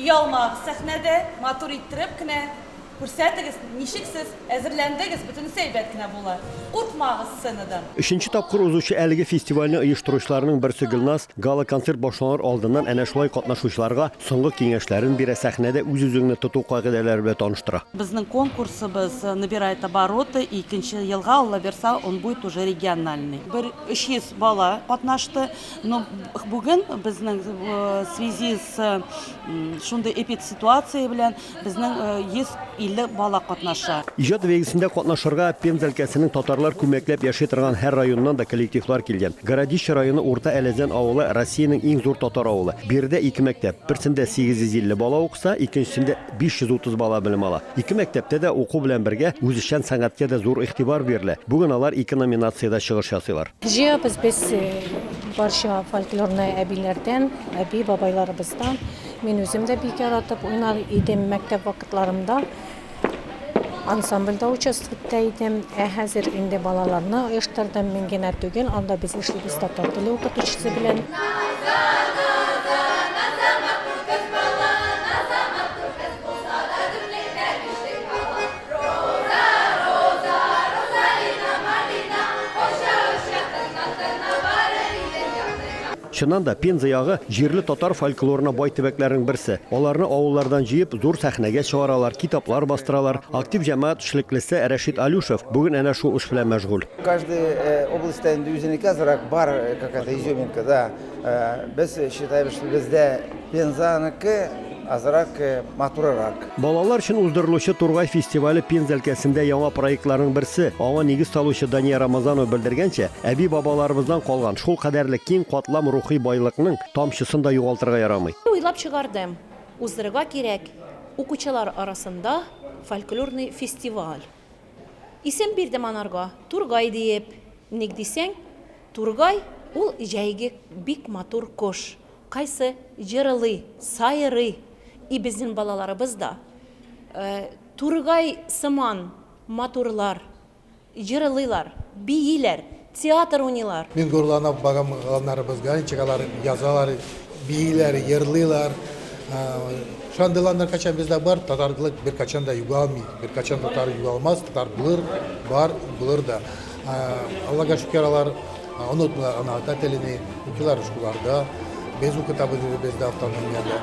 Оялмагыз сәхнәдә, матур иттереп кенә күрсәтегез, ничек сез әзерләндегез, бөтенесе әйбәт кенә була. Куркмагыз сценадан. Өченче тапкыр узучы әлеге фестивальне оештыручыларның берсе Гөлназ гала-концерт башланыр алдыннан әнә шулай катнашучыларга соңгы киңәшләрен бирә, сәхнәдә үз-үзеңне тоту кагыйдәләре белән таныштыра. Безнең конкурсыбыз набирает обороты, икенче елга, Алла бирса, он будет уже региональный. Бер 300 бала катнашты. Но бүген безнең в связи с шундый эпидситуация белән безнең 150 бала катнаша. Иҗат бәйгесендә катнашырга Пенза өлкәсенең татарлар күмәкләп яши торган һәр районыннан да коллективлар килгән. Городище районы Урта Әләзән авылы Россиянең иң зур татар авылы. Биредә ике мәктәп. Берсендә 850 бала укыса, икенчесендә 530 бала белем ала. Ике мәктәптә дә уку белән бергә үзешчән сәнгатькә дә зур игътибар бирелә. Бүген алар ике номинациядә чыгыш ясыйлар. Җыябыз без барча фольклорны әбиләрдән, әби-бабайларыбыздан. Мин үзем дә бик яратып уйнар идем мәктәп вакытларымда. Ансамбльдә участвовать итә идем. Ә хәзер инде балаларны оештырдым. Мин генә түгел, анда без эшлибез татар теле укытучысы белән. Чыннан да, Пенза ягы җирле татар фольклорына бай төбәкләрнең берсе. Аларны авыллардан җыеп, зур сәхнәгә чыгаралар, китаплар бастыралар. Актив җәмәгать эшлеклесе Рәшит Алюшев бүген әнә шул эш белән мәшгуль. Каждый областьта инде үзенеке азрак бар какая-то изюминка, да. Без считаем, что бездә Пензаныкы азрак матурырак. Балалар өчен уздырылучы Тургай фестивале Пенза өлкәсендә яңа проектларның берсе. Аңа нигез салучы Дания Рамазанова белдергәнчә, әби-бабаларыбыздан калган шулкадәрле киң катлам рухи байлыкның тамчысын да югалтырга ярамый. Уйлап чыгардым, уздырырга кирәк укучылар арасында фольклорный фестиваль. Исем бирдем анарга, Тургай диеп. Ник дисәң, тургай ул җәйге бик матур кош. Кайсы җырылый, сайрый. И безнең балаларыбыз да тургай сыман матурлар, җырылыйлар, бииләр, театр уйныйлар. Мин горурланып багам галаннарыбызга, ничек алар язалар, бииләр, ерлыйлар. Шандыйлар качан бездә бар, татарлык беркайчан да югалмый, беркайчан татар югалмас, татар булыр, бар, булыр да. Аллага шөкер, алар онытмыйлар ана ата телене, укыйлар школларда, без укытабыз үзебездә автономиядә.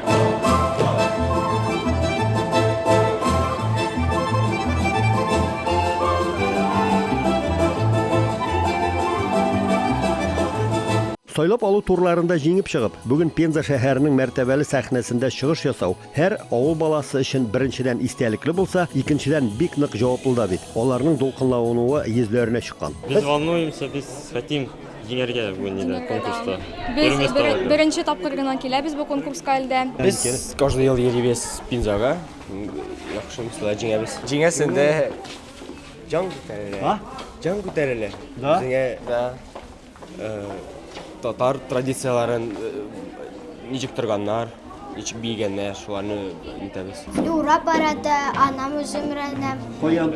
Сайлап алу турларында җиңеп чыгып, бүген Пенза шәһәренең мәртәбәле сәхнәсендә чыгыш ясау һәр авыл баласы өчен беренчедән истәлекле булса, икенчедән бик нык җаваплы да бит. Аларның дулкынлануы йөзләренә чыккан. Без волнуемся, без хотим җиңәргә бүген инде конкурста. Без беренче тапкыр гына киләбез бу конкурска әлдә. Без каждый ел йөрибез Пензага. Яхшы мисаллар җиңәбез. Җиңәсең дә җан күтәрелә. Җан күтәрелә. Үзеңә да татар традицияләрен ничек торганнар, ничек биегәннәр, шуларны нитәбез. Флюра барады, анам үзем рәнәм. Каян?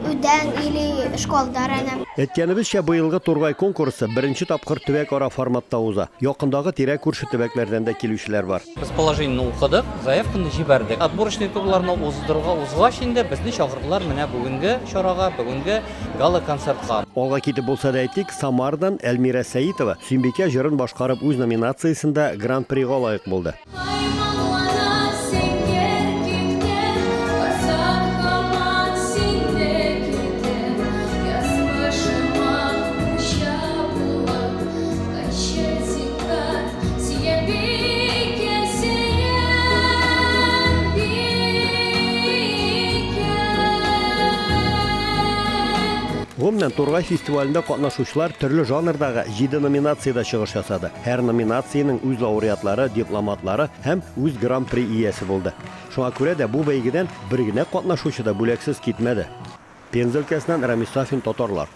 Үдән или школда рәнәм. Әйткәнебезчә, быелгы Тургай конкурсы беренче тапкыр төбәкара форматта уза. Якындагы тирә-күрше төбәкләрдән дә килүчеләр бар. Без положениене укыдык, заявканы җибәрдек. Отборочный турларны уздырырга узгач инде безне чакырдылар менә бүгенге чарага, бүгенге гала-концертка. Алга китеп булса да әйтик, Самардан Әлмирә Сәитова Сөембикә җырын башкарып үз номинациясендә Гран-прига лаек булды. Гомумән, Тургай фестивалендә катнашучылар төрле жанрдагы җиде номинациядә чыгыш ясады. Һәр номинациянең үз лауреатлары, дипломатлары һәм үз гран-при иясе булды. Шуңа күрә дә бу бәйгедән бер генә катнашучы да бүләксез китмәде. Пенза өлкәсеннән Рамис Сафин, Татарлар.